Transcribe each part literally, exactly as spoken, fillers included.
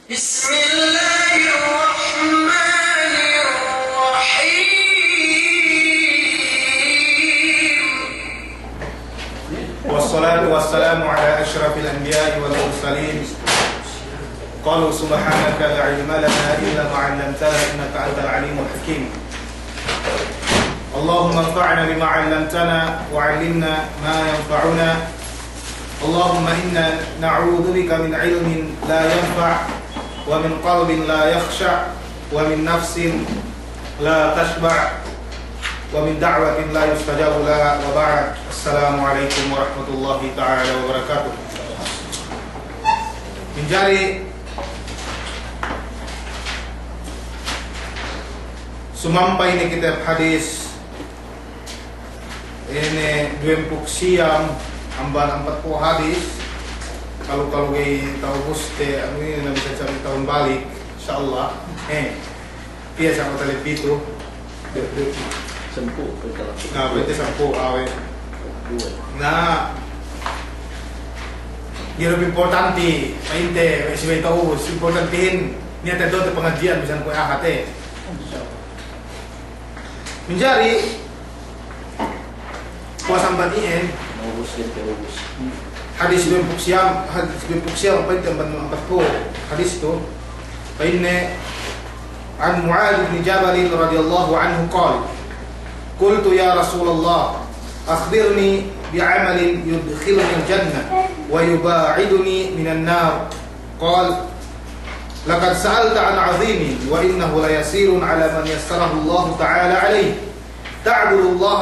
بسم الله الرحمن الرحيم. والصلاة والسلام على أشرف الأنبياء والمرسلين. قالوا سبحانك لا علم لنا إلا ما علمتنا إنك أنت العليم الحكيم. اللهم انفعنا بما علمتنا وعلمنا ما ينفعنا. اللهم إنا نعوذ بك من علم لا ينفع ومن قلب لا يخشع ومن نفس لا تشبع ومن دعوة لا يستجاب لها وبعد. السلام عليكم ورحمة الله تعالى وبركاته. Manjari sumampay ne kite hadis ine duwempū' siyam amban ampatpū' hadis. Kalu, kalu ga'i ta'ubus te anu inin, na bisan sa' tahun balik, insya Allah. Eh, piye sa' mata lebbi tu. Sampū', pegge' la. Na, pegge' sampū', awe'. Duwe. Na, iye du importante, pa'inte, si bey ta'ubus, importantehin, niya' te do te pangadji'an, bisan kuwe' Ahad te. Insya Allah. Manjari, puwas amban iyan. Ubus, ubus. Hadis duwempū' siyam, hadis duwempū' siyam, pa'inte amban ampatpū' hadis tu. Pa'inne, عن معاذ بن جبل رضي الله عنه قال: قلت يا رسول الله، أخبرني بعمل يدخلني الجنة ويباعدني من النار. قال: لقد سألت عن عظيم، وإنه ليسير على من يسره الله تعالى عليه. تعبد الله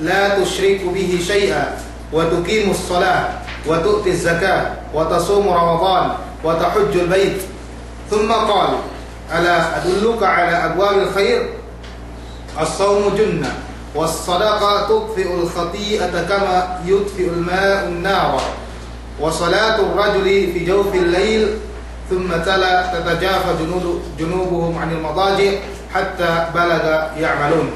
لا تشرك به شيئا، وتقيم الصلاة، وتؤتي الزكاة، وتصوم رمضان، وتحج البيت. ثم قال: ألا أدلك على أبواب الخير؟ الصوم جنة، والصدقة تطفئ الخطيئة كما يطفئ الماء النار، وصلاة الرجل في جوف الليل، ثم تلا: تتجافى جنود-، جنوبهم عن المضاجع، حتى بلغ: يعملون.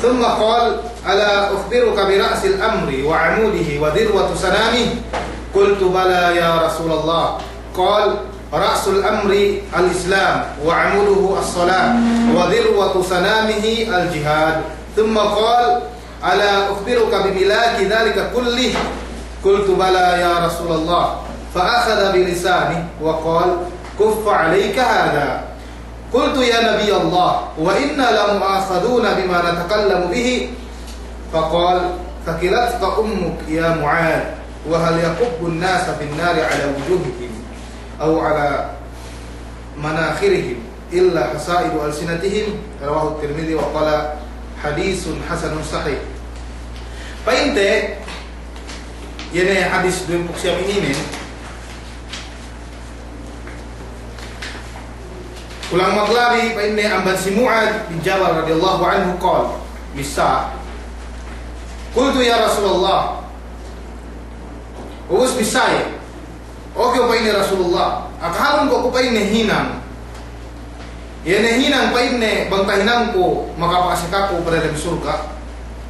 ثم قال: ألا أخبرك برأس الأمر وعموده وذروة سنامه؟ قلت: بلى يا رسول الله. قال: رأس الأمر الإسلام، وعموده الصلاة، وذروة سنامه الجهاد. ثم قال: ألا أخبرك بملاك ذلك كله؟ قلت: بلى يا رسول الله. فأخذ بلسانه وقال: كف عليك هذا. قلت: يا نبي الله، وإنا لمؤاخذون بما نتكلم به؟ فقال: ثكلتك أمك يا معاذ، وهل يكب الناس في النار على وجوههم أو على مناخرهم إلا حصائد ألسنتهم؟ رواه الترمذي وقال: حديث حسن صحيح. Pa'inte, iye ne hadis duwempū' siyam inin, kulang maglabi, pa'inne, amban si Mu'adz bin Jabal radiyallahu anhu qal, missā, qultu ya Rasulallah, ubus missā iye, o kew, pa'inne, Rasulullah, akahanun ko' ku, pa'inne, hinang. Iye ne hinang, pa'inne, bang tahinangku makapasek aku pa dalem surga'.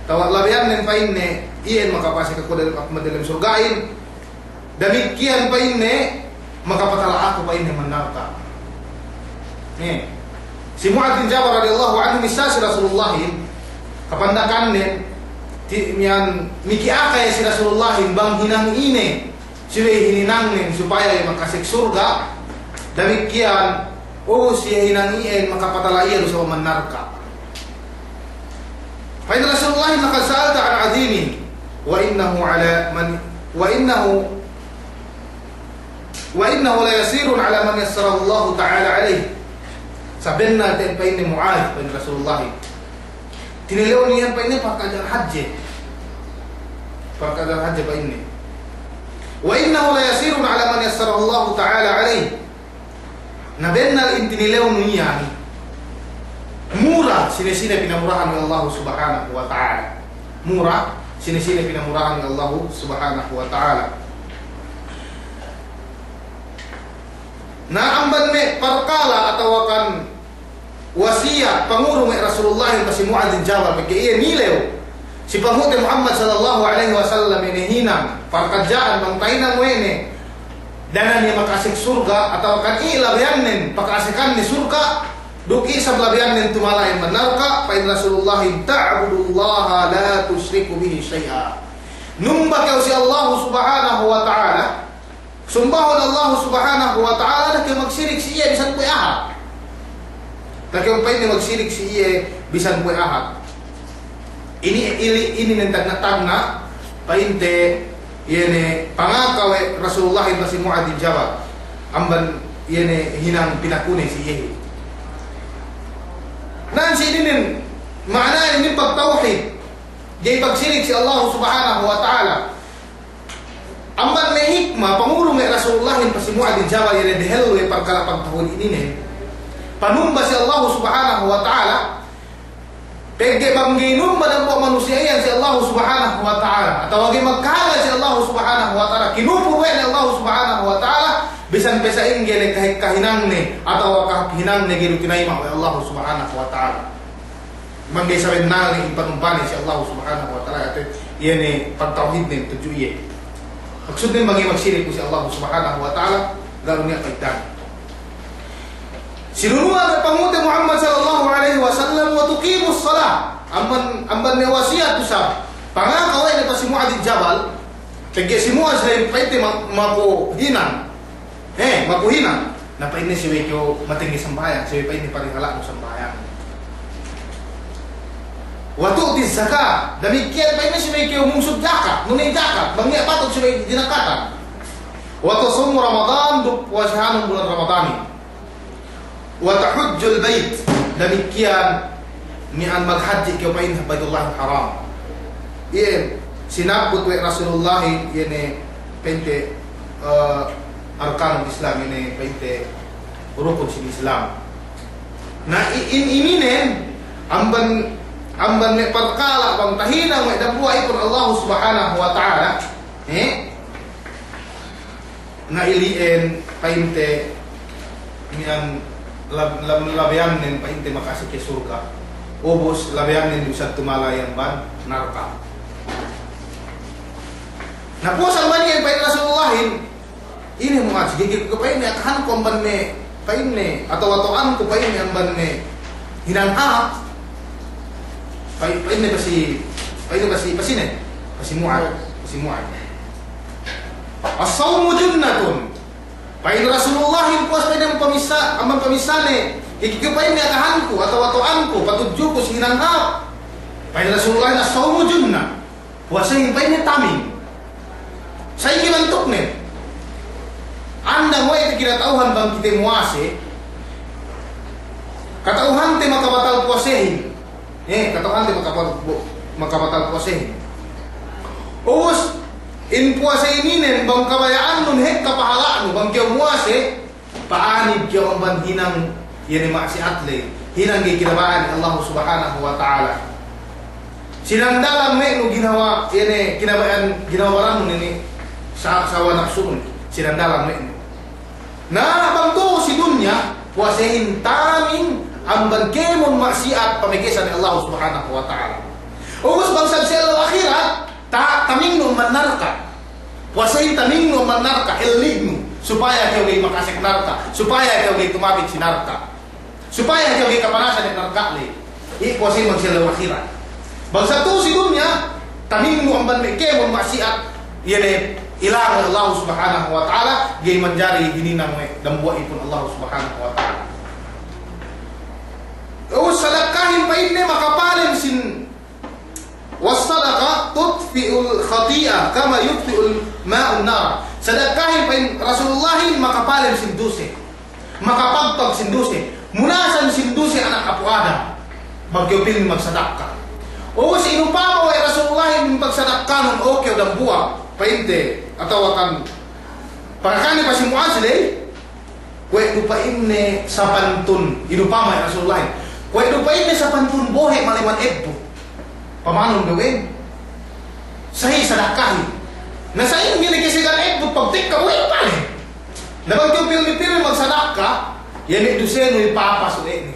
Tawa' labeyannen, pa'inne, iyan makapasek aku dalem, aku dalem surga'in. Damikkiyan, pa'inne, makapatala' aku, pa'inne, man narka'. Ne. Si Mu'adz bin Jabal radiyallahu anhu missā si Rasulullahin, kapandakannen, ti-, miyan, miki'aka iye si Rasulullahin bang hinang ine si we' hininangnen supaya iye makasek surga', damikkiyan, o, si hinang iyan makapatala' iye du sabab man narka'. Pa'in Rasulullah, لقد سألت عن عظيم، وإنه على من، وإنه، وإنه ليسير على من يسره الله تعالى عليه. Sabennal te'ed, pa'inne, Mu'adz, pa'in Rasulullah, tinilewnu iyan, pa'inne, parkaja'an hadje. Parkaja'an hadje, pa'inne. وإنه ليسير على من يسره الله تعالى عليه. Na bennal in tinilewnu iyan, mura sine-sine pinamurahan we' Allahu Subhanahu wa Ta'ala. Mura sine-sine pinamurahan we' Allahu Subhanahu wa Ta'ala. Na amban me' parkala' atawakan wasiyat pangurung we' Rasulullah pa si Mu'adz bin Jabal, pegge' iye nilew si panghu'te Muhammad sallallahu alaihi wasallam ine hinang, parkaja'an bang tahinang we' ne Danan iye maka'asek surga', atawa kan i' labeyannen paka'asekanne surga', duk isab labeyannen tumala'i amban narka', pa'in Rasulullahin, "Ta'budullaha la tusyriku bihi syai'a." Numba kew si Allahu Subhanahu wa Ta'ala, sumbahun Allahu Subhanahu wa Ta'ala, da'a kew magsirik si iye bisan kuwe' ahad. Da'a kew pa'inne magsirik si iye bisan kuwe' ahad. Ini, ini, ininen tagna'-tagna' pa'inte, iye ne pangaka we' Rasulullahin pa si Mu'adz bin Jabal amban iye ne hinang pinakune si iyehin. Nan si ininen ma'ana inin pagtawhid, ga'i pagsirik si Allahu Subhanahu wa Ta'ala. Amban me' hikma pangurung we' Rasulullahin pa si Mu'adz bin Jabal iye ne dehellu we' parkala' pagtawhid ininen, panumba si Allahu Subhanahu wa Ta'ala. Pegge' bang ga'i numba dambuwa' manusiya' iyan si Allahu Subhanahu wa Ta'ala, atawa ga'i magkahalan si Allahu Subhanahu wa Ta'ala, kinupur we' ne Allahu Subhanahu wa Ta'ala, bisan pe sa'ingge ne kahek-, kahinangne atawa kahāp hinangne ga'i du tinayima' we' Allahu Subhanahu wa Ta'ala. Bang ga'i sabennalne in panumbane si Allahu Subhanahu wa Ta'ala, ate, iye ne pagtawhidnen tudju iye. Maksudnen bang ga'i magsirik si Allahu Subhanahu wa Ta'ala, ga' du niya' pa'idane. Sinunuwan we' pangute Muhammad sallallahu alaihi wasallam, "Wa tuqimus salah." Amban, amban me' wasiyat du isab pangaka we' ne pa si Mu'adz bin Jabal, pegge' si Mu'adz la'i pa'inte ma-, maku hinang. He, maku hinang. Na pa'inne subey kew matengge sambahayang, subey pa'inne parihala'nu sambahayang. "Wa tu'tiz zakah." Damikkiyan pa'inne subey kew mungsud jakat, nune jakat, bang niya' patut subey dinakatan. "Wa tasumu Ramadan," duk puwasehanun bulan Ramadanin. "Wa tahujjul bait," damikkiyan miya'an maghadji' kew pa'in Baitullahil Haram. Iye, sinabbut we' Rasulullahin, iye ne pa'inte, eh, arkanul Islam, iye ne pa'inte rukun sin Islam. Na i-, in-, ininen, amban, amban me' parkala' bang tahinang we' dambuwa' ipun Allahu Subhanahu wa Ta'ala, eh? Na ili'en pa'inte miya'an lab-, lab-, labeyannen pa'inte maka'asek ke surga'. Ubus labeyannen du isab tumala'i amban narka'. Na puwas amban iyan pa'in Rasulullahin, "Ine Mu'adz, ga'i, ga'i kew pa'inne akahanku amban me' pa'inne, atawa tolo'anku pa'inne amban me' hinang hāp." Pa'i-, pa'inne pa si, pa'inne pa si, pa sine? Pa si Mu'adz, pa si Mu'adz. "As-sawmu junnatun." Pa'in Rasulullahin puwas pa'inne amban pamissā-, amban pamissāne, "Ga'i kew pa'inne akahanku, atawa tolo'anku, patudjuku si hinang hāp." Pa'in Rasulullahin, "As-sawmu junnah." Puwasehin pa'inne taming. Sa'ingge bantuknen? Andang we' te kinata'uhan bang kite muwase, kata'uhante makabatal puwasehin. Eh, kata'uhante makabatal, makabatal puwasehin. Ubus, in puwase ininen bang kabaya'annun hekka pahala'nu, bang kew muwase, pa'anib kew amban hinang, iye ne ma'siyat ley, hinang ga'i kinaba'an Allah Subhanahu wa Ta'ala. Sinandalan we' nu ginawa, iye ne kinaba'an, ginawa barannu inin, sa-, sawa napsunun, sinandalan we' nu. Na bang tu'u si dunya, puwasehin taming amban kēmon ma'siyat pamagesan Allah Subhanahu wa Ta'ala. Ubus bang sab si ellew ahirat, ta-, tamingnu amban narka'. Puwasehin tamingnu amban narka', ellignu, supaya kew ga'i maka'asek narka', supaya kew ga'i tumapit si narka', supaya kew ga'i kapanasan we' narka' ley. I' puwasehin bang si ellew ahirat. Bang sa tu'u si dunya, tamingnu amban me' kēmon ma'siyat, iye ne ilang Allah Subhanahu wa Ta'ala, ga'i manjari hininang we' dambuwa' ipun Allah Subhanahu wa Ta'ala. Ubus sadakahin pa'inne makapalem sin "Was-sadaqah tutfi'ul khati'ah kama yutfi'ul ma'un nar." Sadakahin pa'in Rasulullahin makapalem sin duse. Makapagpag sin duse. Munasan sin duse anak apu' Adam. Bang kew pī magsadaka. Ubus inupama we' Rasulullahin magsadaka nun, o kew dambuwa', pa'inte, atawa kan, pangakane pa si Mu'adz ley, kuwe' du pa'inne sapantun, inupama we' Rasulullahin. Kuwe' du pa'inne sapantun bohe' maleman ebbut. Pamanun du we'. Sahi sadakahin. Na sa'ingge ne kesegan ebbut pagtekka bohe' pale. Na bang kew pilmi-pilmi magsadaka, iye ne dusenu ipapas we' ne.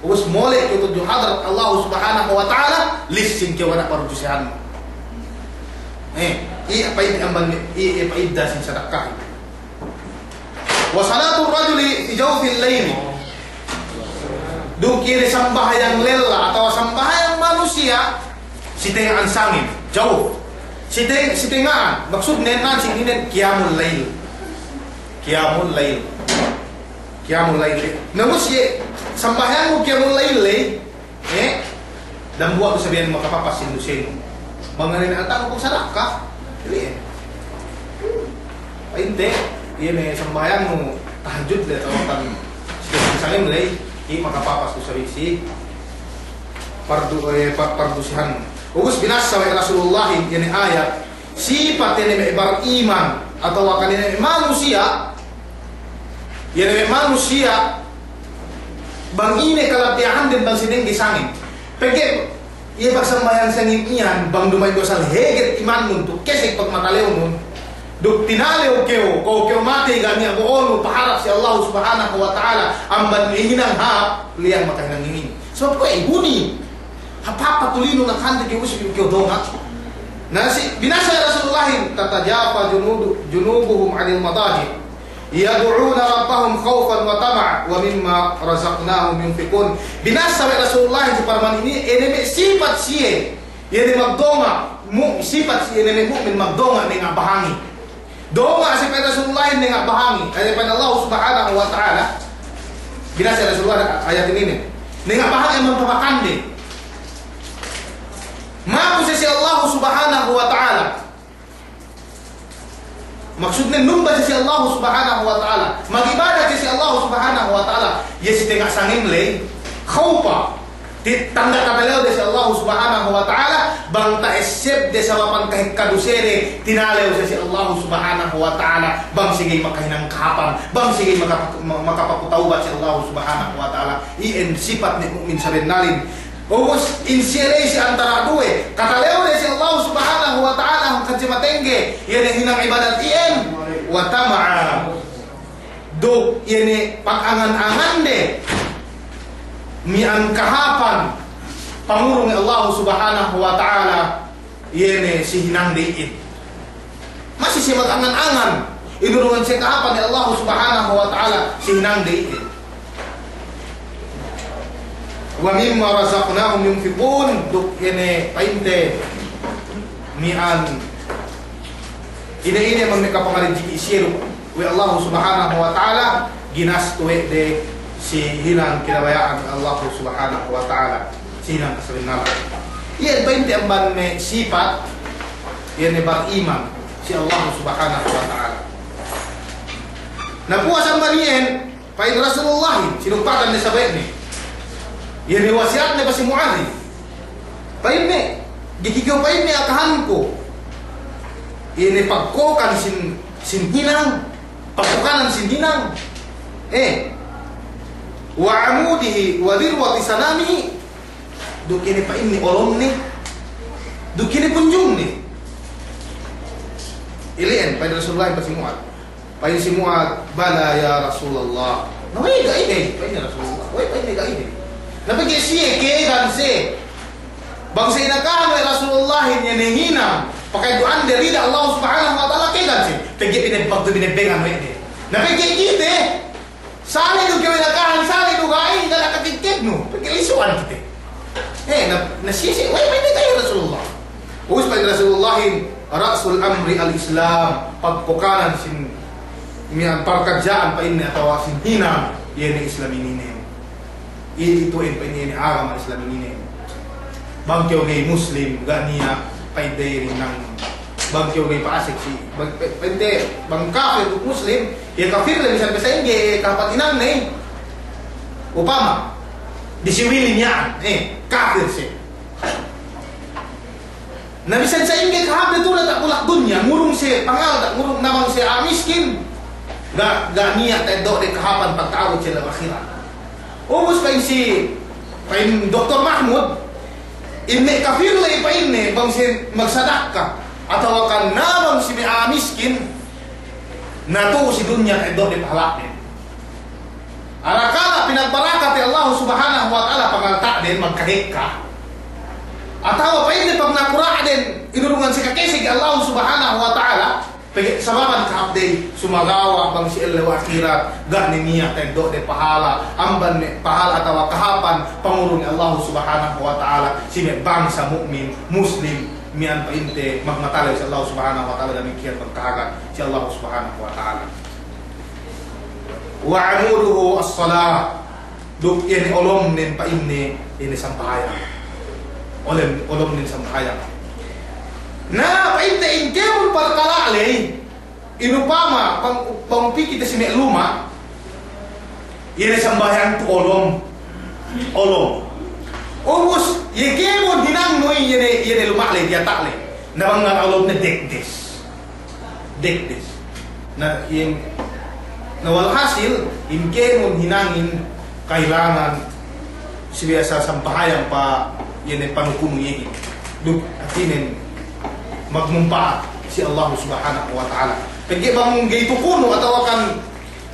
Ubus mole' kew tudju hadarat Allah Subhanahu wa Ta'ala, lissin kew anak parujusehannu. Eh, iye pa'in amban, iye pa'idda sin sadakahin. Wa salatur rajuli fi jawfil layli. Duk iye ne sambahayang lella atawa sambahayang manusiya' si tenga'an sangem, jawf. Si te-, si tenga'an, maksudnen nan si inin qiyamul layl. Qiyamul layl. Qiyamul layl. Na ubus iye sambahayangnu qiyamul layl ley, eh, dambuwa' du sabiyan makapapas sin dusenu. Bang ine ne alta' ku sadaka. Jadi, eh. Pa'inte, iye ne sambahayangnu tahajjud ley atawa kan sangem ley, iye makapapas du sabiyan si pardu, eh, pa-, pardusihan. Ubus binasa we' Rasulullahin, iye ne ayat, sipat iye ne me' bariman, atawa kan iye ne me' manusiya', iye ne me' manusiya', bang ine kalabiyahanden bang si dengge sangem. Pegge' iye pagsambahayang sangem iyan, bang duma'in du asal heget imannun tu, keseg pagmatalewnun. Duk tinalew kew, ko' kew matey ga' niya' bo'onu, paharap si Allahu Subhanahu wa Ta'ala, amban iye hinang hāp, liyang makahinang inin. Sabab kuwe' ibuni. Hāp-hāp patulinun akahante kew usi kew donga'. Na si, binasa Rasulullahin, "Tatajafa junudu-, junubuhum 'anil madaji', yad'una rabbahum khawfan wa tama'an, wa mimma razaqnahum yunfiqun." Binasa we' Rasulullahin si parman inin, ine me' sipat siye, iye ne magdonga', mu-, sipat siye, ine me' mu'min magdonga' ne ngabahangi. Donga' si pa'in Rasulullahin ne ngabahangi, eh, pa'in Allah Subhanahu wa Ta'ala. Binasa Rasulullah ayat inin ne. Ne ngabahangi amban papakande. Maku siye si Allah Subhanahu wa Ta'ala. Maksudnen numba siye si Allah Subhanahu wa Ta'ala. Mag'ibadat siye si Allah Subhanahu wa Ta'ala. Iye si tenga' sangem ley. Khawfa. Ti-, tanda' katalewde si Allahu Subhanahu wa Ta'ala, bang ta'essebde sababan kahekka dusede, tinalew siye si Allahu Subhanahu wa Ta'ala, bang siye ga'i makahinang kahāpan, bang siye ga'i maka-, ma-, makapakutawbat si Allahu Subhanahu wa Ta'ala. Iyan sipat ne mu'min sabennalin. Ubus, in siye ley si antara' duwe, katalewde si Allahu Subhanahu wa Ta'ala, hangkan siye matengge, iye ne hinang ibadat iyan, wa tama'a. Duk iye ne pagangan-angande miya'an kahāpan pangurung Allah Subhanahu wa Ta'ala, iye ne si hinangde iyan. Masi siye magangan-angan, inurungan siye kahāpan Allah Subhanahu wa Ta'ala, si hinangde iyan. Wa mimma razaqnahum yunfiqun, duk iye ne pa'inte miya'an ine-ine me' kapangarijiki' siye du we' Allahu Subhanahu wa Ta'ala, ginastu we' de si hinang kinabaya'an Allahu Subhanahu wa Ta'ala, si hinang kasabennalan. Iye pa'inte amban me' sipat, iye ne bariman si Allahu Subhanahu wa Ta'ala. Na puwas amban iyan, pa'in Rasulullahin, sinumpatan ne sawe'ne. Iye ne wasiyatne pa si Mu'adhin. Pa'inne, ga'i ke kew pa'inne akahanku. Iye ne pagkokan sin, sin hinang, pagkokanan sin hinang. Eh. Wa amudihi wa dhirwati sanamihi. Duk iye ne pa'inne olonne. Duk iye ne punjungne. Ili'en, pa'in Rasulullahin pa si Mu'adh. Pa'in si Mu'adh, "Bala ya Rasulallah." Na, we' ga'i ne, pa'in Rasulullah. We' pa'in ga'i ne. Na pegge' siye, kēgan siye. Bang siye inakahan we' Rasulullahin iye ne hinang, paka'eddo'ande rida Allah Subhanahu wa Ta'ala, kēgan siye. Pegge' bineb-, waktu binebbengan we' de. Na pegge' kite, sali' du kew inakahan, sali' du ga'i, ga' ne kakitkitnu. Pegge' lisu'an kite. Eh, na, na siye, siye, we' pa'in ga'i Rasulullah. Ubus pa'in Rasulullahin, "Ra'sul amri al-Islam," pagkokanan sin miya'an parkadja'an pa'inne atawa sin hinang, iye ne Islam ininen. I-, itu in pa'inne iye ne agama Islam ininen. Bang kew ga'i Muslim, ga' niya' pa'idde hinang. Bang kew ga'i pa'asek si, bang, pa-, pa'inte, bang kafir duk Muslim, iye kafir le bisan pe sa'ingge kahāpan hinangne. Upama, disiwili miya'an, eh, kafir siye. Na bisan sa'ingge kahāpde tu' diyata' bulak dunya, ngurung siye pangalta', ngurung, na bang siye a'a miskin, ga', ga' niya' ta'eddo'de kahāpan pagta'abut siye lem ahirat. Ubus pa'in si, pa'in Doktor Mahmud, in me' kafir ley pa'inne bang siye magsadaka, atawa kan na bang si me' a'a miskin, na tu'u si dunya ta'eddo'de pahala'den. Arakala' pinagbarakat we' Allah Subhanahu wa Ta'ala pangalta'den magkahekka. Atawa pa'inne pagnakura'den inurungan si kakeseg we' Allah Subhanahu wa Ta'ala. Pegge' sababan kahāp de sumagawa' bang si ellew ahirat, ga' ne niya' ta'eddo'de pahala, amban me' pahala atawa kahāpan pangurung Allahu Subhanahu wa Ta'ala si me' bangsa mu'min, muslim, miya'an pa'inte magmatalew si Allahu Subhanahu wa Ta'ala, damikkiyan bang kahagad si Allahu Subhanahu wa Ta'ala. Wa amuduhu as-salah. Duk iye ne olomnen pa'inne, iye ne sambahayang. Olom, olomnen sambahayang. Na pa'inte in kēmon parkala' ley, inupama bang, bang pī kite si me' luma', iye ne sambahayang tu olom. Olom. Ubus, iye kēmon hinangnu iye ne, iye ne luma' ley, diyata' ley. Na bang ga' olomne dekdes. Dekdes. Na, iye, na walhasil, in kēmon hinangin kailangan si biya' sa sambahayang pa iye ne panukunu iyehin. Duk hātinen magmumpa'at si Allahu Subhanahu wa Ta'ala. Pegge' bang ga'i tukunu atawa kan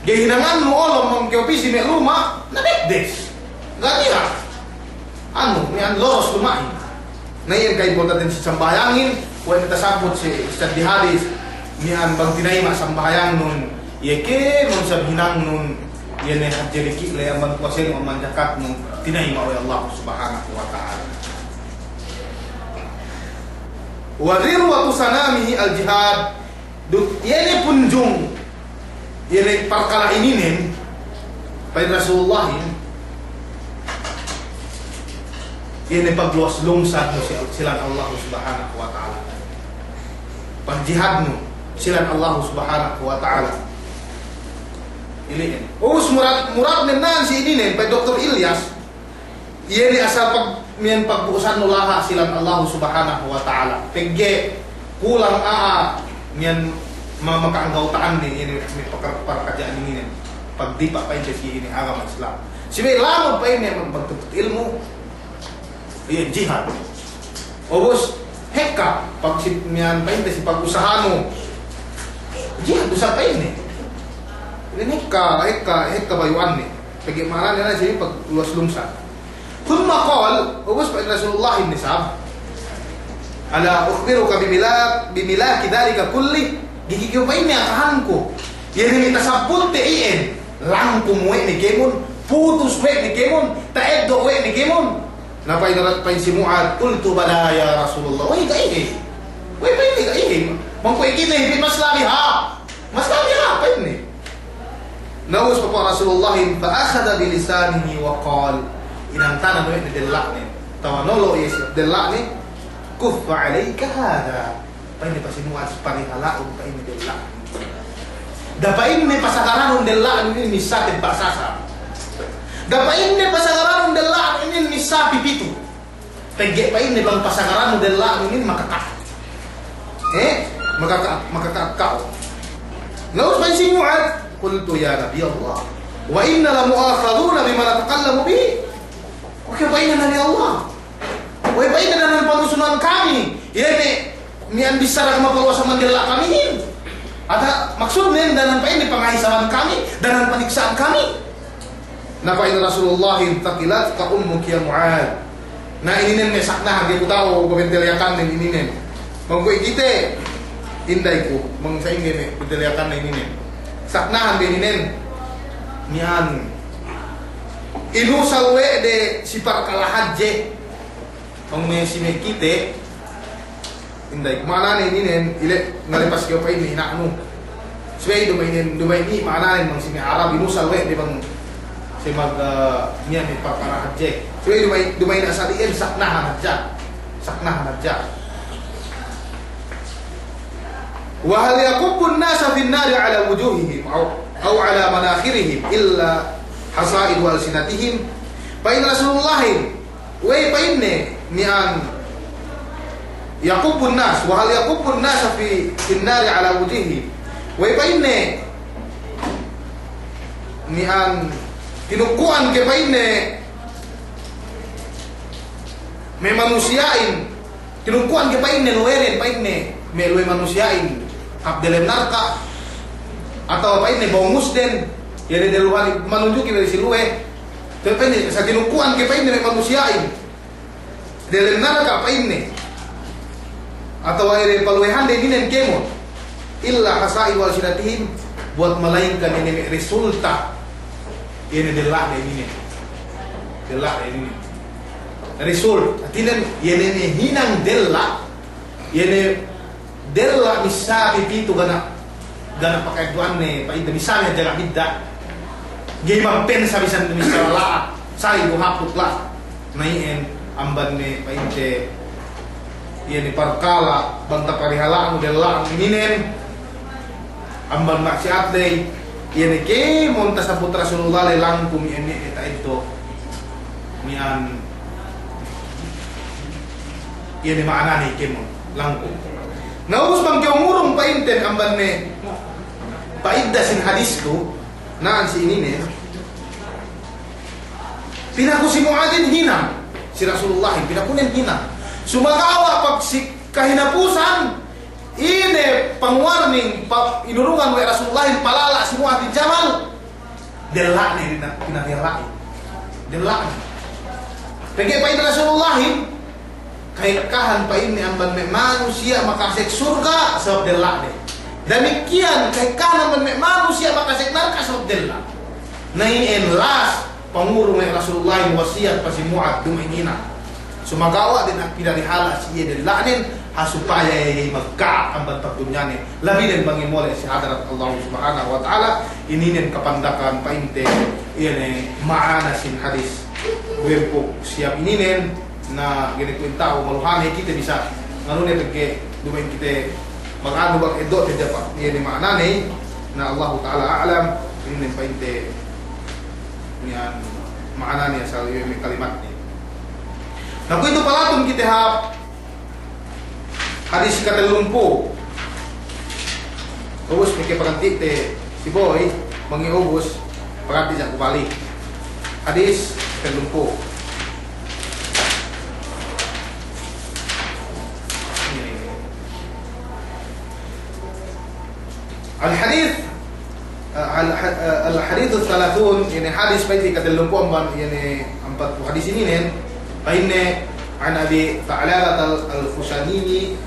ga'i hinangannu olom bang kew pī si me' luma', na dekdes. Ga' niya'. Anu, miya'an loros luma'in. Na iyan kaimportanten si sambahayangin, kuwe' ne tasabbut si, si hadis, miya'an bang tinayima' sambahayangnun, iye kēmon sab hinangnun, iye ne hadje diki' ley amban puwasenun amban jakatnun, tinayima' we' Allah Subhanahu wa Ta'ala. Wa dhirwatu sanamihi al-jihad, duk iye ne punjung, iye ne parkala' ininen, pa'in Rasulullahin, iye ne pagluwas lungsadnu si, si lān Allah Subhanahu wa Ta'ala. Pagjihadnu si lān Allah Subhanahu wa Ta'ala. Ili'in. Ubus murad, muradnen nan si ininen, pa'in Doktor Ilyas, iye ne asal pag, miya'an pagbu'usannu laha' si lān Allahu Subhanahu wa Ta'ala. Pegge' kulang a'a miya'an ma, maka'anggawta'anne, iye ne, me' pakar, parakaja'an ininen. Pagdipa' pa'inte si inin agama Islam. Subey lamud pa'inne magtuntut ilmu', iye jihad. Ubus, hekka, pag si, miya'an pa'inte si pagusahanu. Jihad, usaha pa'inne. Inin hekka, hekka, hekka bayu'anne. Pegge' ma'anane na si pagluwas lungsad. Thumma qal, ubus pa'in Rasulullah inin sab, "Ala ukhbiruka bimila-, bimilaki dhalika kulli?" Ga'i kew pa'inne akahanku. Iye ne me' tasabbutte iyan, langkum we' ne kēmon, putus we' ne kēmon, ta'eddo' we' ne kēmon. Na pa'in, pa'in si Mu'adh, "Qultu bala ya Rasulullah." Wey, ga'i he. Wey, pa'inne ga'i he. Bang kuwe' kite hep mas labi hāp. Mas labi hāp, pa'inne. Na ubus pa'in Rasulullahin, fa akhadha bi lisanihi wa qal. Inantanan we' ne della'ne. Tawanolo' iye si della'ne. "Kuffa alayka hadha." Pa'inne pa si Mu'adh, parihala'un pa'inne della'nu. Da'a pa'inne pasagaranun della'nu inin missā tebba' sasa. Da'a pa'inne pasagaranun della'nu inin missā pipitu. Pegge' pa'inne bang pasagaranun della'nu inin makaka'. Eh? Makaka', makaka' ka'u. Na ubus pa'in si Mu'adh, "Qultu ya Nabi Allah, wa inna la mu'akhadhuna bima natakallamu bihi." Oke, pa'inne Nabi Allah. Wey, pa'inne, danan panusunan kami. Iye ne, miya'an bissara kami paluwas amban della' kamihin. Atawa maksudnen, danan pa'inne pangahisaban kami, danan paniksa'an kami. Na pa'in Rasulullahin, "Thaqilatka ummuka ya Mu'adh." Na ininen me' saknahan, ga'i ku ta'u bang bentel Yakannen ininen. Bang kuwe' kite, inday ku, bang sa'ingge me' bentel Yakannen ininen. Saknahan be ininen, miya'an. Inusal we' de si parkala' hadje. Bang me' si me' kite, inday, ma'anane ininen, ile' ngalepas kew pa'inne ina'nu. Subey duma'in, duma'in iye ma'anane bang si me' Arab, inusal we' de bang si mag, eh, niya' me' parkala' hadje. Subey duma'in, duma'in asal iyan saknahan hadja. Saknahan hadja. Wa hal yakubbun nasa fin nari ala wujuhihim aw, aw ala manakhirihim illa hasaidu alsinatihim. Pa'in Rasulullahin, wey pa'inne, miya'an yakubbun nas, wa hal yakubbun nasa fi, fin nari ala wujuhihim. Wey pa'inne, miya'an tinukku'an ke pa'inne me' manusiya'in, tinukku'an ke pa'inne luwenen, pa'inne me' luwe manusiya'in hap delem narka', atawa pa'inne bawmusden, iye ne deluhali manunjuki we' si luwe, te pa'inne, sa' tinukku'an ke pa'inne me' manusiya'in delem narka' pa'inne, atawa iye ne paluwehande ininen kēmon. Illa hasaidu alsinatihim, buwat malaingkan ine me' resulta, ine della'ne inin. Della'ne inin. Result, hātinen, ine me' hinang della', ine della' missā pitu ga' ne, ga' ne paka'eddo'anne, pa'inte missā ne jaga' bidda'. Ga'i magpensa bisan missā la'a, saidu haput la'a. Na iyan amban me' pa'inte, iye ne parkala' bang taparihala'nu della'nu ininen, amban ma'siyat ley, iye ne kēmon tasabbut Rasulullah ley langkum iye ne ta'eddo'. Miya'an, iye ne ma'anane kēmon langkum. Na ubus bang kew ngurung pa'inte amban me' pa'idda sin hadis tu, na'an si ininen, pinaku si Mu'adin hinang, si Rasulullahin, pinakunen hinang. Sumagawa' pag si kahinapusan, ine pangwarning, pa-, inurungan we' Rasulullahin palala' si Mu'ad bin Jabal, della'ne, dina-, dinariyala'in. Della'ne. Pegge' pa'in Rasulullahin, Ka'ekkahan pa'inne amban me' manusiya' makasek surga' sabab della'ne. Damikkiyan ka'ekkahan amban me' manusiya' makasek narka' sabab della'. Na iyan last pangurung we' Rasulullahin wasiyat pa si Mu'ad duma'in hinang. Sumagawa' dina'ak pinarihala' si iye della'nen, ha supaya iye magka'at amban pagdunyane. Labi den bang iye mole' si hadarat Allah Subhanahu wa Ta'ala, ininen kapandakan pa'inte, iye ne ma'ana sin hadis duwempū' siyam ininen, na gene kuwenta u maluhane kite bisa nganu ne pegge' duma'in kite maganu bang eddo'te dapat iye ne ma'anane, na Allahu Ta'ala a'lam, ininen pa'inte niyan ma'anane asal iye me' kalimatne. Na kuwe'itu palatun kite hap hadis katellumpū'. Ubus, meke paganti'te si Boy, bang iye ubus, paganti' sa' ku balik. Hadis katellumpū'. Al-hadis, eh, al-, eh, al-hadis ats-tsalasun, ya'ni hadis pa'inte katellumpū' amban, ya'ni ampatpū' hadis ininen, pa'inne, an Abi Tha'labatal, al-Khushani,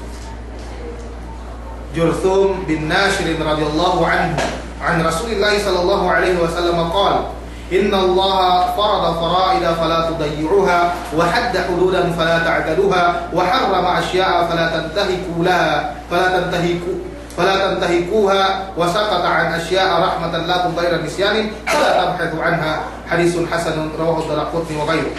Jurthum bin Nashir radiyallahu anhu, an Rasulillahi sallallahu alaihi wasallam qal, innallaha farada faraida fala tudayyi'uha, wa hadda hududan fala ta'taduha, wa harrama ashya'a fala tantahiku laha, fala tantahiku, fala tantahikuha, wa sakata an ashya'a rahmatan lakum ghaira nisyanin, fala tabhathu anha. Hadisun hasanun, rawahu Daraqutni wa ghairuh.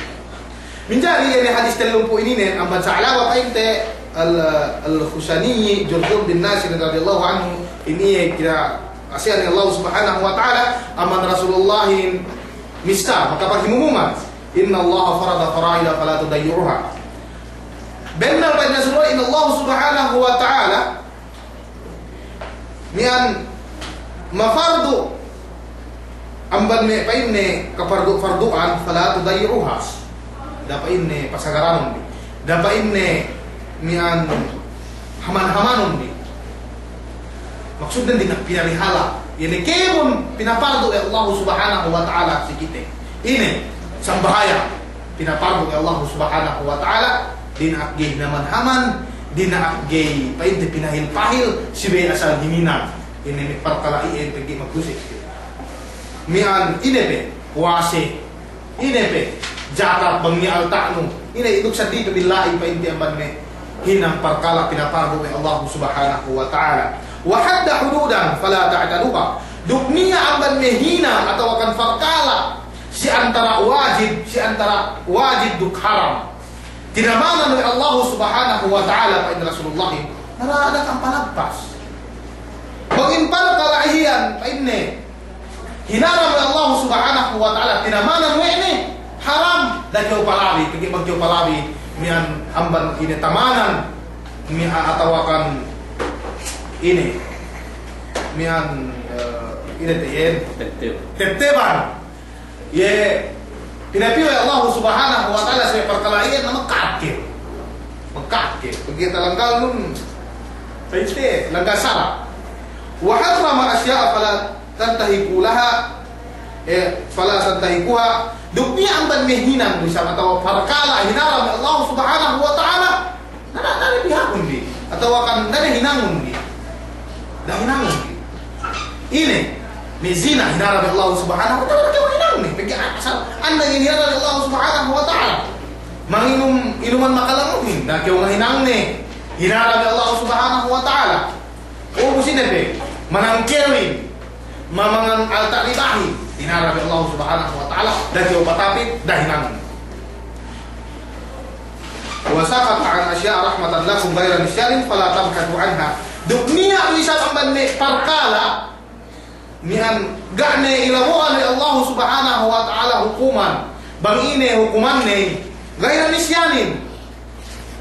Manjari iye ne hadis tellumpū' ininen, amban Sa'laba pa'inte al-, al-Khushani, Jurthum bin Nashir radiyallahu anhu, inin iye kira kasihan Allah Subhanahu wa Ta'ala, amban Rasulullahin missā, makapaghimumungan, innallaha farada faraida fala tudayyi'uha. Bennal pa'in Rasulullah, innallaha Subhanahu wa Ta'ala, miya'an mafardu' amban me' pa'inne kapardu'-pardu'an, fala tudayyi'uha. Da'a pa'inne pasagaranun bi. Da'a pa'inne miya'an haman-hamanun bi. Maksudnen dina'ak pinarihala'. Ya'ni kēmon pinapardu' we' Allah Subhanahu wa Ta'ala si kite. Ine, sambahayang. Pinapardu' we' Allah Subhanahu wa Ta'ala, dina'ak ga'i hinaman-haman, dina'ak ga'i pa'inte pinahil-pahil, subey asal hininang. Ine me' parkala' iyan pegge' magduse. Miya'an ine pe, puwase, ine pe, jakat bang niya' alta'nu, ine duk seddili pe billahi pa'inte amban me' hinang parkala' pinapardu' we' Allah Subhanahu wa Ta'ala. Wa hadda hududan fala ta'taduha. Duk niya' amban me' hinang atawakan parkala' si antara wajib, si antara wajib duk haram. Tinamanan we' Allah Subhanahu wa Ta'ala pa'in Rasulullah, na da'a kam palabpas. Bang in parkala' iyan pa'inne hinaram we' Allah Subhanahu wa Ta'ala, tinamanan we' ne haram, da'a kew palabi, pegge' bang kew palabi, miya'an amban ine tamanan, miya'an atawakan ine, miya'an, eh, ine te iyan. Tebteban. Tebteban. Iye, pinapiyu we' Allah Subhanahu wa Ta'ala si parkala' iyan na magka'at kew. Magka'at kew. Pegge' talanggalnun, pa'inte, langgal sara'. Wa harrama ashya'a fala tantahiku laha, eh, fala tantahikuha. Duk niya' amban me' hinang, misal, atawa parkala' hinaram we' Allah Subhanahu wa Ta'ala, na, na, na, na bihaun bi. Atawakan na, na hinangun bi. Hinangne. Ine, me' zina, hinaram we' Allah Subhanahu wa Ta'ala, da'a kew hinangne. Pegge' asal anda inin hinaram we' Allah Subhanahu wa Ta'ala. Manginum, inuman makalanguhin, da'a kew ngahinangne. Hinaram we' Allah Subhanahu wa Ta'ala. O, bu sine pe, manangkewin, mamangan alta' ribahin, hinaram we' Allah Subhanahu wa Ta'ala, da'a kew patapit, da'a hinangne. Wa sakata an asya'a rahmatan lakum ghayra nisyanin fala tabhathu anha. Duk niya' du isab amban me' parkala', miya'an ga' ne ilabo'an we' Allahu Subhanahu wa Ta'ala hukuman. Bang ine hukumanne, ghayra nisyanin.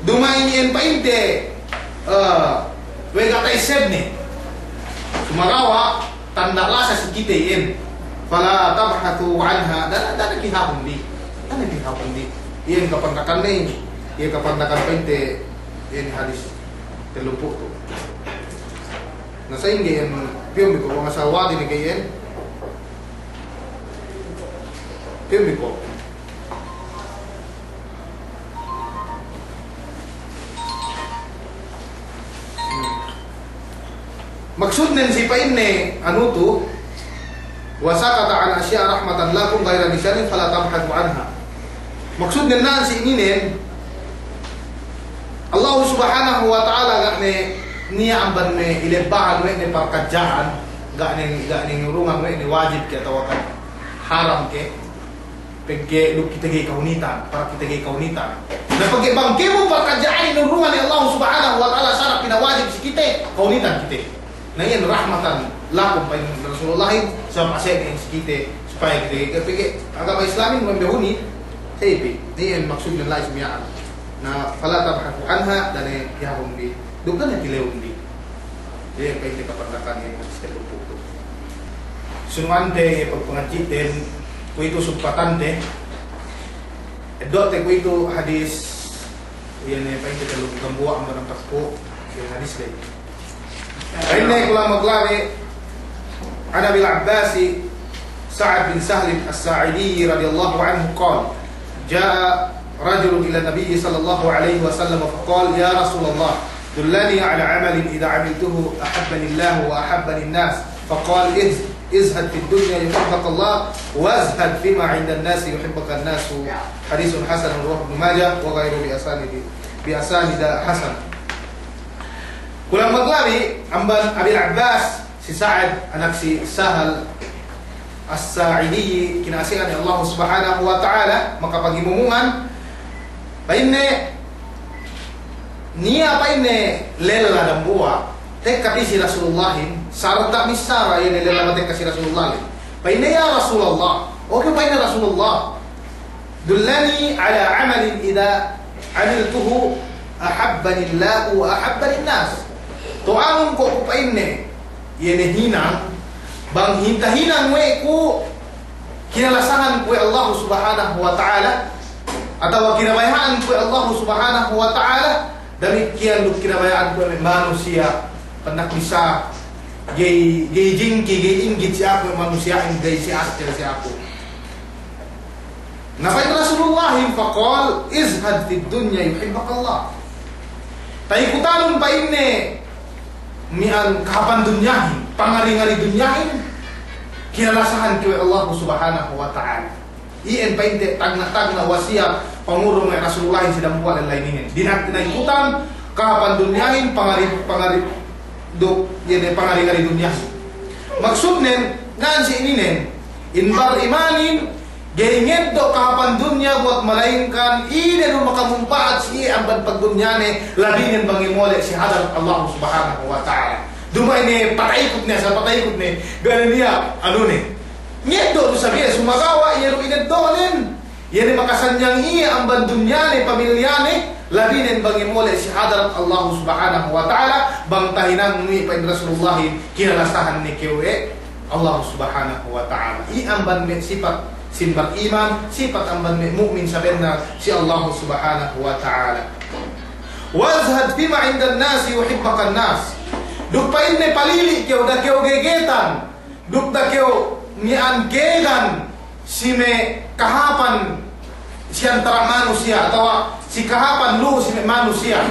Duma'in iyan pa'inte, eh, we' ga' ta'essebne. Sumagawa', tanda' lasa si kite iyan. Fala tabhathu anha, da'a, da'a ne pihahun bi. Da'a ne pihahun bi. Iyan kapandakanne, iyan kapandakan pa'inte, iyan hadis tellumpū' tu. Na sa'ingge iyan, piyun bi ko', bang asal wadi ne ke iyan. Piyun bi ko'. Maksudnen si pa'inne anu tu, wa sakata an asya'a rahmatan lakum ghayra nisyanin fala tabhathu anha. Maksudnen na'an si ininen, Allahu Subhanahu wa Ta'ala ga' ne niya' amban me' ilebbahan we' ne parkadja'an, ga' ne, ga' ne ngurungan we' ne wajib ke atawa kan haram ke. Pegge' duk kite ga'i kahunitan, para kite ga'i kahunitan. Na pegge' bang kēmon parkadja'an inurungan we' Allah Subhanahu wa Ta'ala sara' pinawajib si kite, kahunitan kite. Na iyan rahmatan lakum, pa'in Rasulullahin, sabab ase'ne si kite, supaya kite ga'i, pegge' agama Islamin mambehuni, sa'ipi. Na iyan maksudnen la'i si miya'an. Na fala tabhathu anha, da'a ne pihahun bi, duk da'a ne tilewun bi. Iye, pa'inte kapandakan iye hadis tellumpū' tu. Sunu'ante iye pagpangadji'ten, kuwe'itu sumpatante. Eddo'te kuwe'itu hadis, iye ne pa'inte tellumpū' dambuwa' amban ampatpū', iye hadis le. Pa'inne kulang maglabi, an Abil Abbasi Sa'ad bin Sahlin As-Sa'idi radiyallahu anhu qal, ja'a rajulun ila Nabi sallallahu alaihi wasallam faqal, ya Rasulullah, dullani ala amalin idza amiltuhu ahabbani Allahu wa ahabbani an-nas. Faqal, iz-, izhad fid dunya yuhibbuka Allah, wazhad fima indan nasi yuhibbuka an-nasu. Hadithun hasanun rawahu Ibnu Majah wa ghairuhu bi asanidi, bi asanida hasan. Kulang maglabi, amban Abil Abbas, si Sa'ad, anak si Sahal As-Sa'idi, kinasihan Allah Subhanahu wa Ta'ala, makapagimumungan, pa'inne, niya' pa'inne lella dambuwa', tekka pī si Rasulullahin, sarta' missara iye ne lella matekka si Rasulullahin. Pa'inne, ya Rasulullah, oke pa'inne Rasulullah, dullani ala amalin idza amiltuhu ahabbani Allahu wa ahabbani an-nas. To'anun ko' ku pa'inne, iye ne hinang, bang hinta hinang we' ku kinalasahan ku we' Allah Subhanahu wa Ta'ala, atawa kinabaya'an ku we' Allah Subhanahu wa Ta'ala, damikkiyan duk kinabaya'an ku we' manusiya', pandak bisa, ga'i, ga'i jingki, ga'i inggit si aku we' manusiya'in, ga'i si astel si aku. Na pa'in Rasulullahin faqal, izhad fid dunya yuhibbuka Allah. Ta'ikutanun pa'inne miya'an kahāpan dunyahin, pangari-ngari dunyahin, kinalasahan kew we' Allah Subhanahu wa Ta'ala. Iyan pa'inte tagna'-tagna' wasiyat pangurung we' Rasulullahin si dambuwa' lella ininen. Dina'ak ta'ikutan kahāpan dunyahin, pangari, pangari, duk, iye ne pangari-ngari dunyahin. Maksudnen, na'an si ininen, in bar imanin, ga'i ngeddo' kahāpan dunya buwat malaingkan ine du makamumpa'at si iye amban pagdunyane, labinen bang iye mole' si hadarat Allah Subhanahu wa Ta'ala. Duma'in iye pata'ikut ne, asal pata'ikut ne, ga' ne niya', anu ne. Ngeddo' du isab iye, sumagawa' iye du ineddo'nen. Iye ne makasanyang iye amban dunyane, pamilyane, labinen bang iye mole' si hadarat Allah Subhanahu wa Ta'ala, bang tahinang nu i' pa'in Rasulullahin, kinalasahan ne kew we' Allah Subhanahu wa Ta'ala. I' amban me' sipat sin bariman, sipat amban me' mu'min sabennal si Allah Subhanahu wa Ta'ala. Wazhad fima indan nasi yuhibbukan nas. Duk pa'inne palili' kew, da'a kew gegetan, duk da'a kew miya'an gegan si me' kahāpan si antara' manusiya' atawa si kahāpan lu'u si me' manusiya'.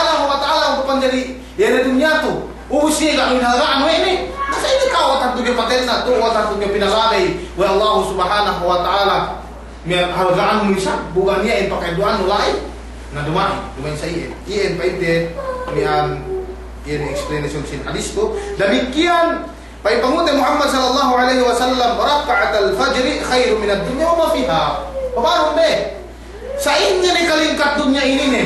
Subhanahu wa Ta'ala untuk panjari iye ne dunya tu. Ubus iye ga' inalga'an we' ne. Na sa' inin ka'u, tantu iye patenna' tu, tantu iye pinalabey we' Allah Subhanahu wa Ta'ala. Miya'an halga'annu isab, bu ga' niya' in pakaeddo'annu la'i. Na duma'in, duma'in sa' iyan. Iyan pa'inte, miya'an, iyan explanation sin hadis tu. Damikkiyan, pa'in pangute Muhammad sallallahu alaihi wasallam, "Raka'atal fajri khairun minad dunya wa ma fiha." Pabarun be. Sa'ingge ne kalingkat dunya inin ne.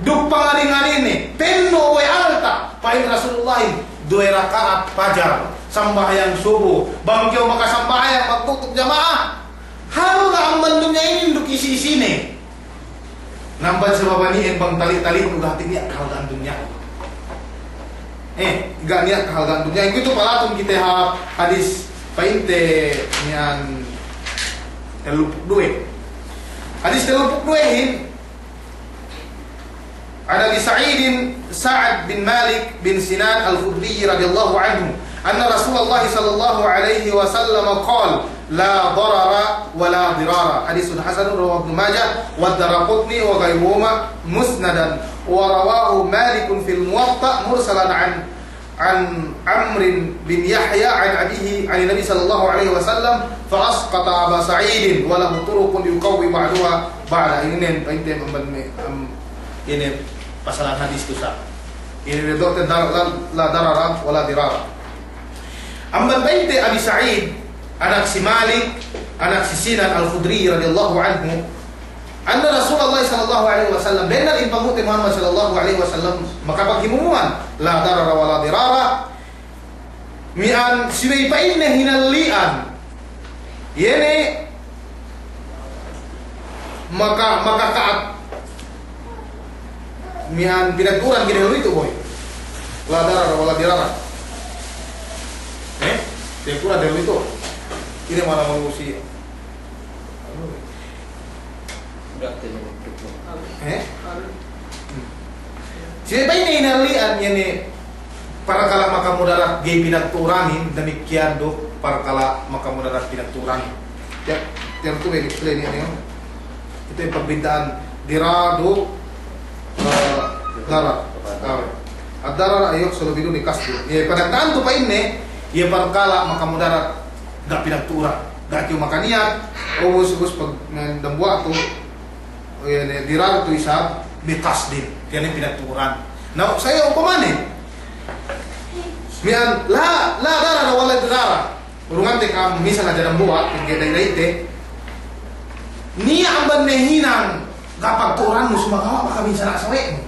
Duk pangaringan inin ne. Penno' we' alta'. Pa'in Rasulullahin, duwe raka'at fajar. Sambahayang subu. Bang kew makasambahayang magtutup jama'a. Halga' amban dunya inin duk isi-isine. Na amban sabab inin bang tali'-tali' du ga' niya' kahalga'an dunya. Eh, ga' niya' kahalga'an dunya. Iye tu palatun kite hap hadis pa'inte miya'an tellupū' duwe. Hadis tellupū' duwehin, عن أبي سعيد سعد بن مالك بن سنان الخدري رضي الله عنه أن رسول الله صلى الله عليه وسلم قال: لا ضرر ولا ضرار. حديث حسن رواه ابن ماجه والدارقطني وغيرهما مسندا، ورواه مالك في الموطأ مرسلا عن عن عمرو بن يحيى عن أبيه عن النبي صلى الله عليه وسلم فأسقط أبا سعيد وله طرق يقوي بعضها بعضا. Inin pa'inte amban me', am, inin pasalan hadis tu sa'. Inin dokter dar-, la, la darara wa la dirara. Amban pa'inte Abi Sa'id, anak si Malik, anak si Sinan Al-Khudri radiyallahu anhu, anna Rasulullah sallallahu alaihi wasallam, bennal in pangute Muhammad sallallahu alaihi wasallam, makapaghimuman, la darara wa la dirara, miya'an subey pa'inne hinalli'an, iye ne maka-, makaka'at, miya'an pinagturan kite dulu itu, boy. La darara wa la dirara. Eh? Pinagturan dulu itu. Inin ma'ana manusiya'. Eh? Subey pa'inne hinalli'an, iye ne parkala' makamudarat ga'i pinagturanin, damikkiyan du parkala' makamudarat pinagturanin. Ya, tiya' tu explain iye ne. Itu in pagbidda'an dirar duk, eh, darar. Ah. Ad-darar an yuhsala biduni qasdin. Iye pagbidda'an tu pa'inne, iye parkala' makamudarat ga' pinagturan. Ga' kew makaniyat, ubus, ubus pag-, dambuwa' tu, iye ne dirar tu isab bi qasdin. Tiya' ne pinagturan. Na, sa' upamane, Miya'an, la, la darara wala dirara. Urungante kam misal hadja dambuwa', pegge' da'i-da'i te. Niya' amban me' hinang ga' pagtu'urannu, sumagawa' makabinasa sawe'nu.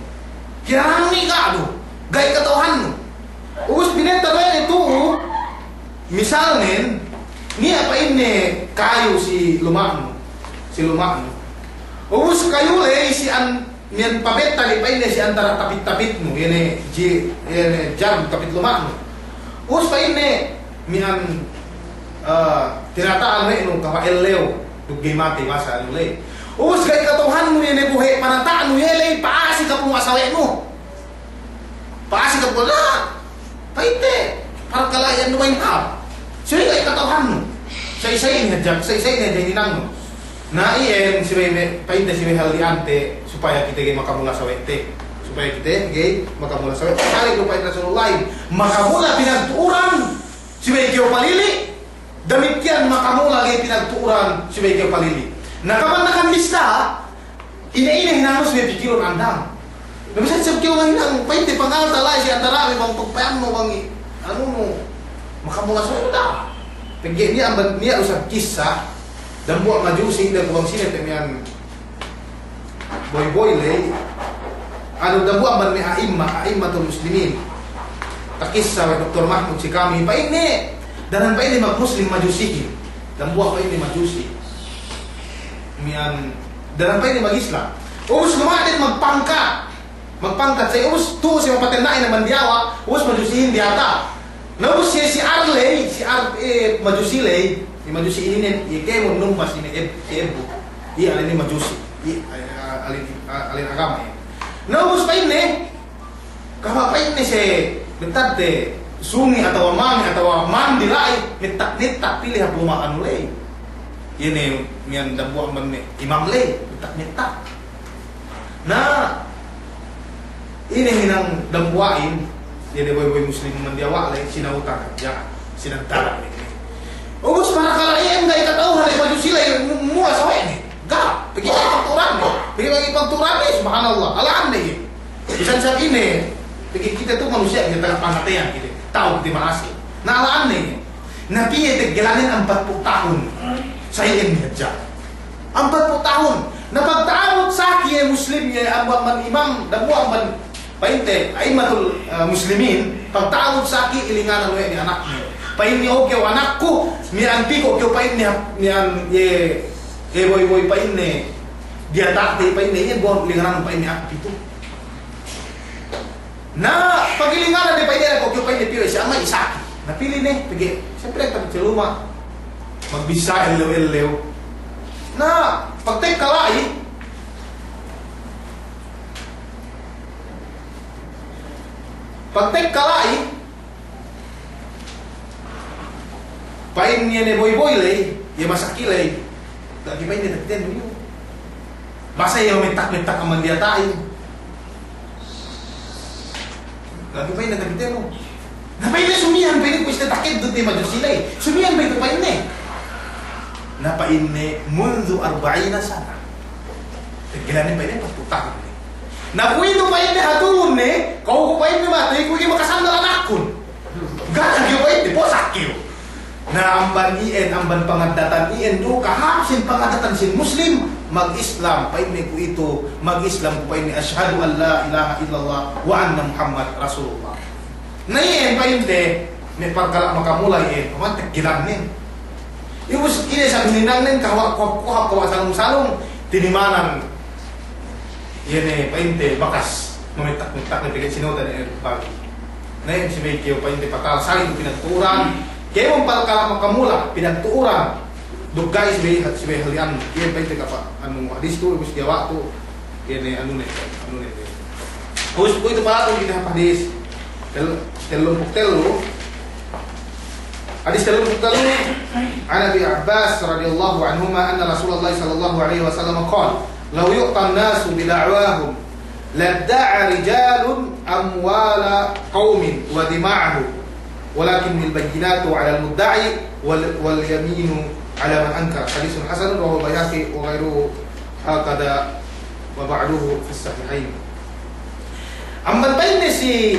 Hinang ni ga' du, ga'i kata'uhannu. Ubus binenta we' ne tu'u, misalnen, niya' pa'inne kayu si luma'nu, si luma'nu. Ubus kayu ley si an- Miya'an pabetta ley pa'inne si antara tapit-tapitnu, iye ne ji-, iye ne jar tapit luma'nu. Ubus pa'inne miya'an, eh, tinata'an we' nu kapa' ellew, duk ga'i matey masa anu ley. Ubus ga'i kata'uhannu iye ne bohe' panata'nu iye ley, pa'asi kapungwa' sawe'nu. Pa'asi kapungwa', la. Pa'inte, parkala' iyan duma'in hāp. Subey ga'i kata'uhannu. Sa'i-sa'i ne hadja, sa'i-sa'i ne hadja hinangnu. Na iyan subey me', pa'inte subey halli'ante, supaya kite ga'i makamula sawe'te. Supaya kite ga'i makamula sawe'te. Kali du pa'in Rasulullahin, makamula pinagtu'uran, subey kew palili', damikkiyan makamula ga'i pinagtu'uran, subey kew palili'. Na kaman nakan bista, ine-ine hinangnu subey pikilun andang. Na bisan isab kew hinang, pa'inte pangalta' la'i si antara' me' bang pagpayamnu bang i-, anunu, makamula sawe'nu da'a. Pegge' niya' amban, niya' usab kissa, dambuwa' Majusi, da'a ku bang sine te miya'an boy-boy ley, anu dambuwa' amban me' a'imma, a'immatul muslimin. Takissa we' Doktor Mahmud si kami, pa'inne, daran pa'inne magmuslim Majusihin. Dambuwa' pa'inne Majusi. Miya'an, daran pa'inne mag-Islam. Ubus luma'den magpangkat. Magpangkat, sa'i ubus tu'u si mapatenna'in amban diyawa', ubus Majusihin diyata'. Na ubus si, si Ar ley, si Ar, eh, Majusi ley, si Majusi ininen, iye kēmon numba si me' eb-, si ebbu. Iye alin Majusi. Iye, eh, alin, alin agama iye. Na ubus pa'inne, kapa' pa'inne si metadte sungi atawa mami atawa mandi la'i, mettak-mettak pī ley hap luma' anu ley. Iye ne miya'an dambuwa' amban me' imam ley, mettak-mettak. Na, ine hinang dambuwa'in, iye ne boy-boy muslim amban diyawa' ley, sinawutan hadja, sinantaran ley. Ubus parakala' iyan ga'i kata'uhan ley Majusi ley, mu-, mula sawe'ne. Ga', pegge' ga'i pagtu'uranne. Pegge' ga'i pagtu'uranne, subhanallah. Ala'anne iye. Bisan isab ine, pegge' kite tu manusiya' kite, taga pamateyan kite. Ta'u kite ma'asi. Na ala'anne iye. Na piye teggelanen ampatpū' tahun. Sa iyan hadja. Ampatpū' tahun. Na pagta'abut saki iye muslim iye amban, amban imam, dambuwa' amban pa'inte, a'immatul, eh, muslimin, pagta'abut saki ilinganan we' ne anakne. Pa'inne, "O kew anakku, miya'an pī ko' kew," pa'inne, miya'an iye, iye boy-boy pa'inne, diyata'te pa'inne, iye boy ilinganan pa'inne aku pitu. Na, pagilinganan ne pa'inne, "Ko' kew," pa'inne, "pī we' si ama' isaki." Na pī ley ne, pegge' siyempre tapit si luma'. Magbissā ellew-ellew. Na, pagtekka la'i, pagtekka la'i, pa'in iye ne boy-boy ley, iye masaki ley. Ga'i pa'inne takitenu iyu. Basa iye mettak-mettak amban diyata'in. Ga'i pa'inne takitenu. Na pa'inne sumiyan pa'inne ku iste takit du te Majusi ley. Sumiyan pa'inne, pa'inne. Na pa'inne, "Mundhu arba'ina sana." Teggelanen pa'inne ampatpū' tahun. Na kuwe'itu pa'inne hatulun ne, "Ka'u ku," pa'inne, "matey ku ga'i makasandal anakkun." Ga'i, ga'i pa'inne, posak iyu. Na amban iyan, amban pangaddatan iyan du, kahāp sin pangaddatan sin Muslim, mag-Islam, pa'inne kuwe'itu, mag-Islam ku pa'inne, "Ashhadu an la ilaha illallah wa anna Muhammad Rasulullah." Na iyan pa'inte, me' parkala' makamula iyan, pamante gilannen. Ubus ine sa' hinangnen, kahawal kuhap-kuhap, kahawal salung-salung, tinimanan. Iye ne pa'inte bakas mamettak-mettak ne pegge' sinawutan ne bagi. Na iyan subey kew pa'inte patal sali' du pinagtu'uran. Kēmon parkala' makamula pinagtu'uran. Duk ga'i subey, subey halli'an. Iye pa'inte kapa' anu hadis tu, ubus diyawa' tu. Iye ne anu ne, anu ne. Ubus kuwe'itu palatun kite hap hadis. Tel-, tellumpū' tellu. Hadis tellumpū' tellu, عن ابن عباس رضي الله عنهما أن رسول الله صلى الله عليه وسلم قال: لو يعطى الناس بدعواهم لادعى رجال أموال قوم ودماءهم ولكن البينة على المدعي وال-، واليمين على من أنكر. حديث حسن رواه البيهقي وغيره هكذا وبعضه في الصحيحين. Amban pa'inne si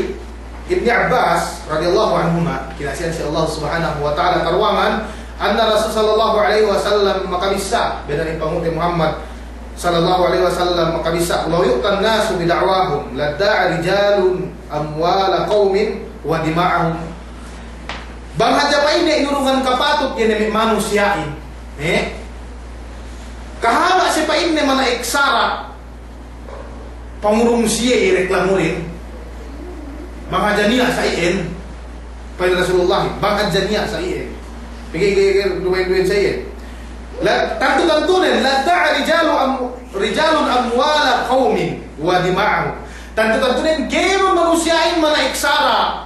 Ibni Abbas radiyallahu anhuma, kinasihan si Allah Subhanahu wa Ta'ala, karuwangan, anna Rasul sallallahu alaihi wasallam makabissā, bennal in Panghu'te Muhammad sallallahu alaihi wasallam makabissā, "Law yu'tan nasu bida'wahum, ladda'a rijalun amwala qaumin wa dima'ahum." Bang hadja pa'inne inurungan kapatut iye ne me' manusiya'in, eh? Kahaba' siye pa'inne mana'ik sara', pangurung siye iye reklamurin. Bang hadja niya' sa iyan, pa'in Rasulullah, bang hadja niya' sa iyan. Pegge', pegge', duwe-duwe sa iyan. La, tantu-tantunen, ladda'a rijalu am-, rijalun amwala qaumin wa dima'ahum. Tantu-tantunen, ga'i manusiya'in mana'ik sara'.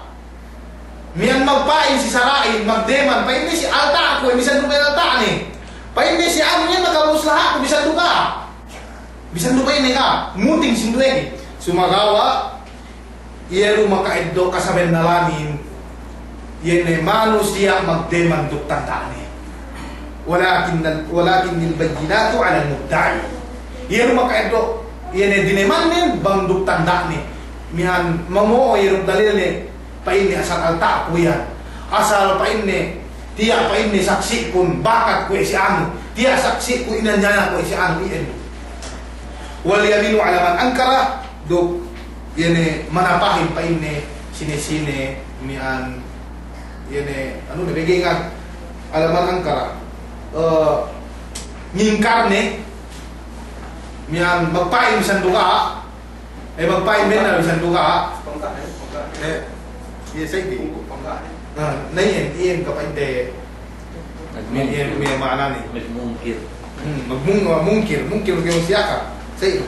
Miya'an magpa'in si sara'in, magdeman, pa'inne si alta'ku, bisan du pa'in alta'ne. Pa'inne si anu iyan makabus laha'ku, bisan du ka. Bisan du pa'inne ka, muting sinduwe. Sumagawa', iye du maka'eddo' kasabennalanin, iye ne manusiya' magdeman duk tanda'ne. Walakinnal, walakinnal bayyinatu 'alal mudda'i. Iye du maka'eddo', iye ne dinemannen bang duk tanda'ne. Miya'an mamo'o iye duk dalilne, pa'inne asal alta'ku iyan. Asal pa'inne, tiya' pa'inne saksi'kun bakat kuwe' si anu. Tiya' saksi'ku inanyana kuwe' si anu iyan. Wal yaminu 'ala man ankara, duk iye ne manapahin pa'inne sine-sine miya'an, iye ne, anu ne, begengan, 'ala man ankara. Eh, ngingkarne, miya'an magpa'in bisan du ga', eh, magpa'in bennal bisan du ga'. Eh, iye sa'idi. Na, na iyan, iyan kapa'inte Magmungkir. Iye, iye ma'anane. Magmungkir. Hmm, magmung-, magmungkir, mungkir bang kew siyaka. Sey.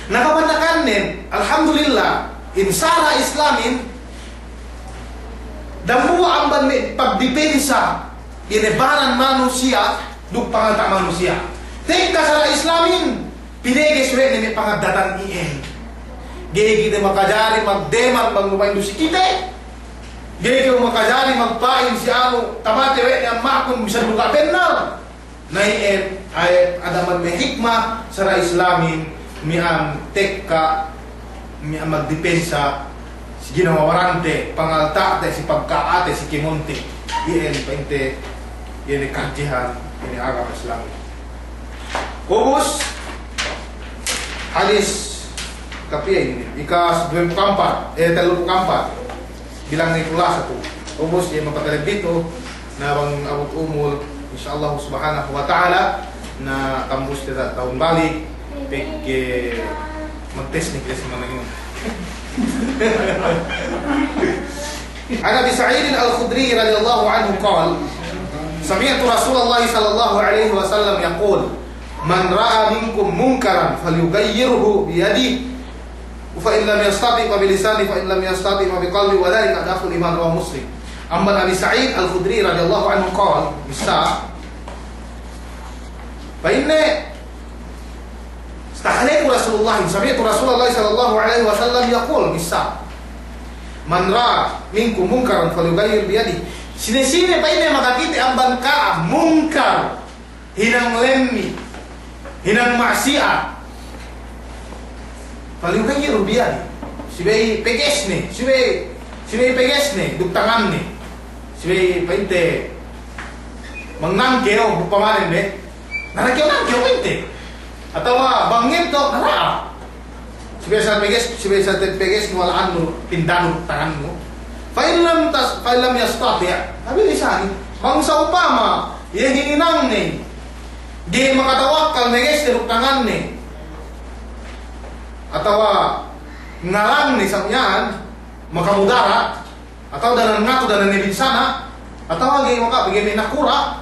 Na kabannakannen, alhamdulillah, in sara' Islamin, dambuwa' amban me' pagdipensa, iye ne baran manusiya', duk pangalta' manusiya'. Tekka sara' Islamin, pineges we' ne me' pangaddatan iyan. Ga'i kite makajari magdeman bang luma'in du si kite. Ga'i kew makajari magpa'in si anu, tamate we' ne amma'kun bisan du ga' bennal. Na iyan, ay, adaman me' hikma sara' Islamin, miya'an tekka, miya'an magdipensa si ginawa warante, pangalta'te, si pagka'ate, si kēmonte. Iyan pa'inte, iyan ne kahadjehan, iyan ne agama Islamin. Ubus, hadis kapiye inin? Ika duwempū' ampat, eh, tellupū' ampat. Bilang ne pula satu. Ubus, iye mapatalebbi tu, na bang abut umul, insya Allah subhanahu wa ta'ala, na tambus te tahun balik, pegge' magtes ne kite si manayun. عن أبي سعيد الخدري رضي الله عنه قال: سمعت رسول الله صلى الله عليه وسلم يقول: من رأى منكم منكرا فليغيره بيده، فإن لم يستطع فبلسانه، فإن لم يستطع فبقلبه، وذلك أضعف الإيمان. رواه مسلم. Amban Abi Sa'id Al-Khudri radiyallahu anhu qal, missā, pa'inne, Tahaleku Rasulullah, sami'tu Rasulullah sallallahu alaihi wasallam yaqul, missā, "Man ra'a minkum munkaran falyughayyir biyadihi." Sine-sine pa'inne makakite amban ka'am munkar, hinang lemmi', hinang ma'siyat, falyughayyir biyadihi. Subey pegesne, subey, subey pegesne duk tanganne. Subey pa'inte mangnangkew, upamanen be. Narakew-nangkew pa'inte. Atawa bang ngentok, nara'a. Subey sa peges, subey sa te peges, nuwala'annu, pindanu tangannu. Fa in lam tas-, fa in lam yastati', fa bilisani. Bang sa'upama iye hininangne ga'i makatawakkal meges te duk tanganne, atawa ngalangne sa miya'an, makamudarat, atawa danan ngatu, danan ne binsana', atawa ga'i maka-, ga'i me' nakura'.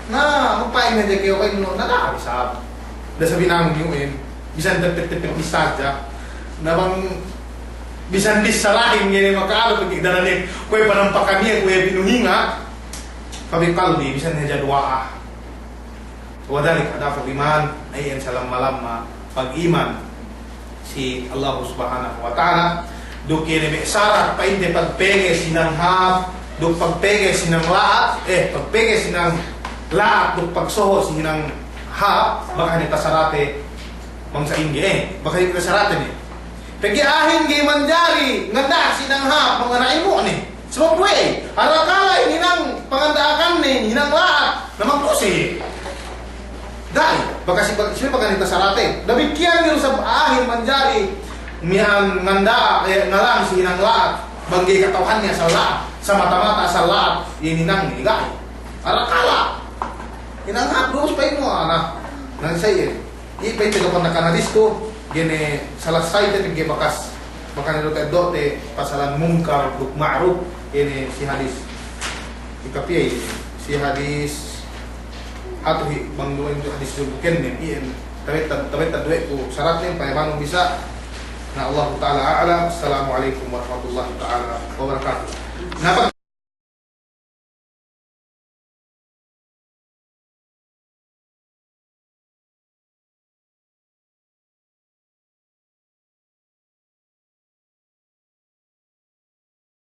Na, magpa'in hadja kew, pa'innu, na, da'a isab. Da'a isab hinangun iyu'in. Bisan tepet-tepet bissā hadja. Na bang bisan bissā lahin ga'i ne maka'alu, pegge' danan ne kuwe' panampakan iye, kuwe' pinuhinga'. Fa biqalbi, bisan hadja duwa'a. Wa dhalika ad'aful iman, iyan salamma-lamma pag'iman si Allah Subhanahu wa Ta'ala. Duk iye ne me' sarat pa'inte pagpege sinang hāp, duk pagpege sinang la'at, eh, pagpege sinang la'at, duk pagsoho' sinang hāp, baka ne tasarate bang sa'ingge, eh, baka ne tasarate ne. Pegge' a'ahin ga'i manjari nganda'ak si hinang hāp bang ana' ilmu'ne. Sabab we'ey, arakala' hinang panganda'akanne hinang la'at, na magdusa iye. Ga'i, bakas, bakas, bakas pagganita sarate. Damikkiyan du isab a'ahin manjari miya'an nganda'ak, eh, ngalang si hinang la'at, bang ga'i kata'uhanne asal la'at, samata-mata asal la'at iye hinangne, ga'i. Arakala' hinang hāp, ubus pa'innu, ana'. Nan sa iye. Iye pa'inte kapanakan hadis tu, ga'i ne salasayte pegge' bakas, bakas ne du ta'eddo'te pasalan mungkar duk ma'ruf, iye ne si hadis. Ika piye iye, si hadis hatu hi, bang duwe hadis du bukan ne, iye, tabettad, tabettad duwe ku saratne, payamanun bisa. Na, Allahu ta'ala a'lam. Assalamu alaikum warahmatullahi ta'ala wabarakatuh. Na,